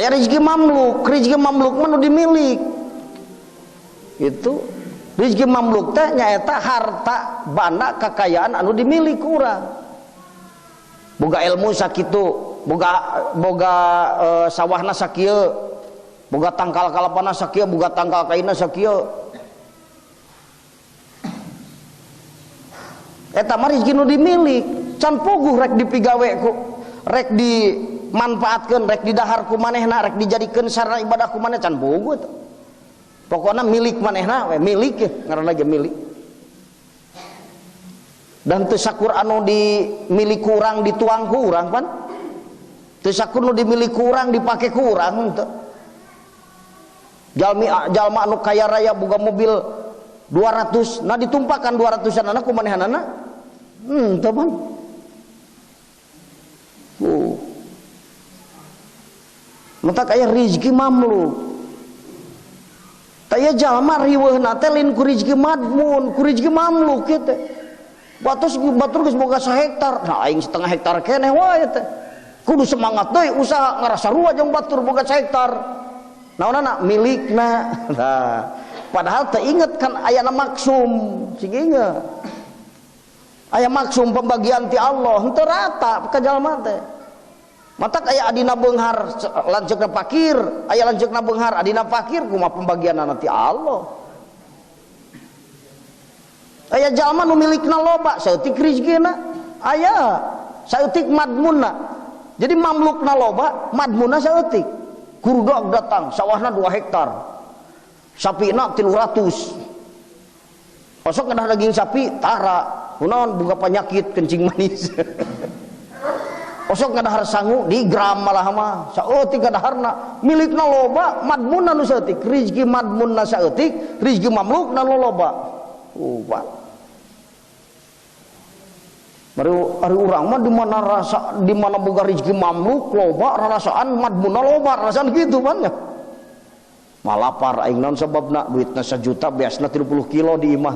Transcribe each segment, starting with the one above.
Aya rezeki mamluk, rezeki mamluk mah nu dimilik. Itu rezeki mamluk teh nyaeta harta banda kekayaan anu dimilik urang. Boga ilmu sakitu, boga sawahna sakieu, boga tangkal kalapana sakieu, boga tangkal kaina sakieu. Eta mah rezeki nu dimilik, can puguh rek dipigawe ku, rek dimanfaatkeun, rek didahar ku manehna, rek dijadikeun sarana ibadah ku manehna can puguh eta. Pokokna milik manehna we, milik ya, ngaranna ge milik. Dan teu sakur anu dimilik ku urang dituang ku urang pan. Teu sakur nu dimilik ku urang dipake ku urang henteu. Jalma anu kaya raya boga mobil 200, nah ditumpakan 200-an anak ku manehanana. Teu pan. Matak aya rezeki mamluk. Taya jalma riweuhna teh lain ku rezeki madmun, ku rezeki mamluk kieu teh. Batur geus boga sahektar, nah aing setengah hektar keneh wae teh. Kudu semangat deui usaha ngarasa rua jeung batur boga sahektar. Naonana milikna. Nah, padahal teu inget kan ayana maksum, sing inget. Aya maksum pembagian ti Allah henteu rata ka jalma teh. Matak aya adina beunghar lanceukna fakir, aya lanceukna beunghar adina fakir, kumaha pembagianna ti Allah. Aya jalma nu milikna loba saeutik rezekina, aya saeutik madmunna. Jadi mamlukna loba, madmunna saeutik. Kurudog datang, sawahna 2 hektar. Sapina 300. Osok ngedah daging sapi tara, kunaon boga penyakit kencing manis. Osok ngadahar sangu di gram malah mah saeutik kadaharna milikna loba madmunna nu saeutik, rezeki madmunna saeutik, rezeki mamlukna nu loba. Pak. Ari urang mah di mana rasa di mana boga rezeki mamluk loba rarasaan madmunna loba rarasaan kitu pan nya. Malapar aing naon sababna duitna 1 juta beasna 30 kilo di imah.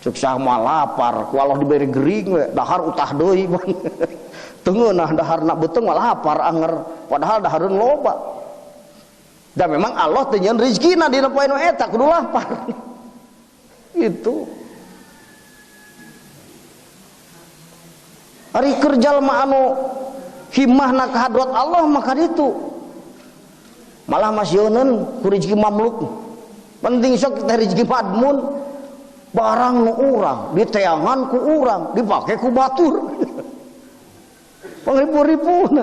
Cek sah malapar ku Allah diberi gering we dahar utah deui pan. Teu ngeunah daharna beuteung malapar anger padahal dahareun loba. Da memang Allah teu nyieun rezekina dina poe nu eta kudu lapar. Itu. Ari keur jalma anu himahna ka hadrat Allah maka ditu. Malah masieun ku rezeki mamluk. Penting sok teh rezeki madmun. Barang nu urang diteangan ku urang dipake ku batur. Pangribu-ribuna.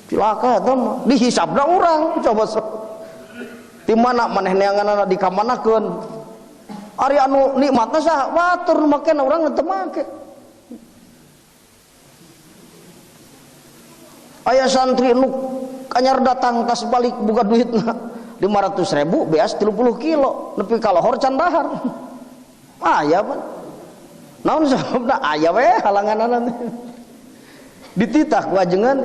Cilaka eta mah dihisabna urang coba sok. Di mana maneh neanganna dikamanakeun. Ari anu nikmatna saha batur nu make na urang teu make. Aya santri nu anyar datang tas balik boga duitna 500.000 beas 30 kilo nepi ka lohor can dahar. Aya pan. Naon sababna aya we halanganana teh. Dititah ku ajengan.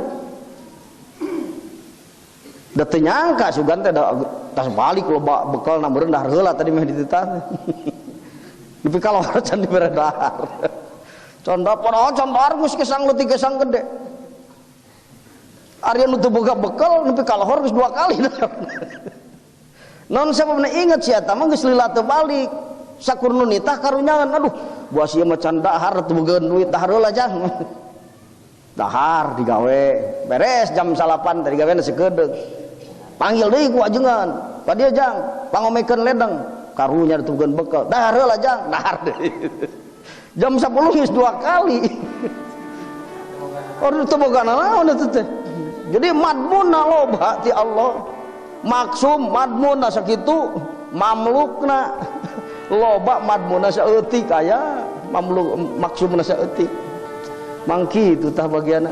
Da teu nyangka sugan teh tas balik loba bekalna meureun dahar heula tadi meh dititah. Nepi ka lohor can dibere dahar. Conda padahal can dahar geus kesang leutik kesang gede. Ari nu teu boga bekal nepi ka lohor geus 2 kali. Non sababna inget si eta mah geus lila teu balik. Sakur nu nitah karunyangan aduh buah sia mah can dahar teu boga duit dahar heula jang. Dahar digawe beres jam 9 tadi gawe sekedeung. Panggil deui ku ajengan. Ka dieu jang pangomekeun ledeng karunya teu boga bekal. Dahar heula jang dahar deui. Jam 10 geus 2 kali. Oh teu boga naon eta teh. Jadi madmunna loba ti Allah. Maksum madmunna sakitu mamlukna loba madmunna saeutik aya mamluk maksumna saeutik. Mangki itu tah bagianna.